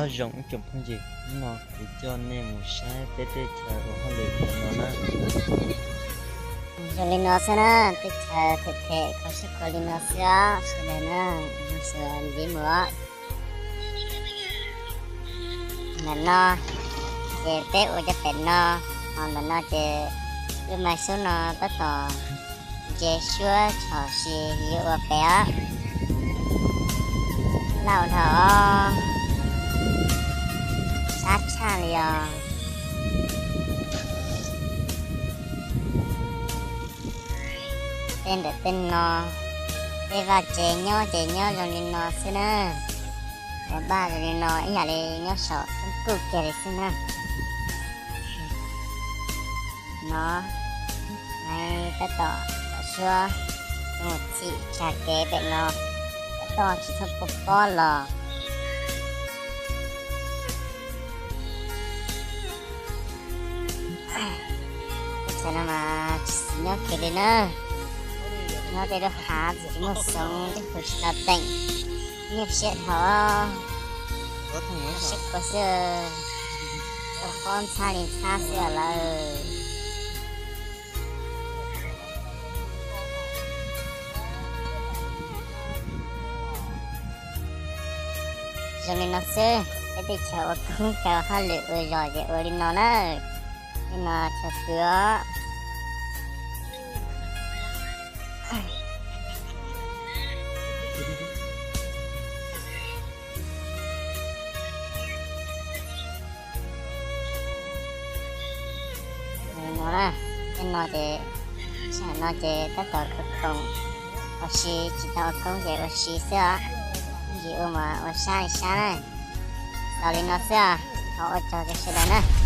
Nyob zoo ib tsoom phooj ywg, hnub no kuv coj nej mus saib peb teb chaws ua hauj lwm no na. Zoo li no xwb na, teb chaws them them kho siab kho li no xwb os sawv daws na, zoo sawv ntxiv mus os. Ntawm no ces peb ua cov pem no, ho ntawm no ces lub mais xub no tab tom ntse suab tshom sis yuav ua pem os. Lauj dhau os, sab tshaj li os. Tej ntawm tej no, tej vaj tsev nyob ces nyob zoo li no xwb na. Ua vaj zoo li no ib yam li nyob saum roob kuj kiag li xwb na. No, tab tom suab mus txhim tsa kev pem no, tab tom tsis txhob pob pob los. Teb chaws no mas tsis txhob nyob kiag li na, nyob tej lub hav tsis muaj xoov, tej hu tsis tau teem, nyuaj siab dhau. Siab khuav xwb, tau pob ntxhab li ntxhab xwb lawm. Zoo li no xwb, peb teb chaws ua koob cov hauj lwm ua zos ces ua li no na. Li no chaw pw os. No na, tej no ces, sab no ces tab tom khoom khoom ua si, tsis tau ua koob ces ua si xwb os. Yus ua mas ua sab li sab na. Los li no xwb os, thov ua tsaug rau sawv daws na.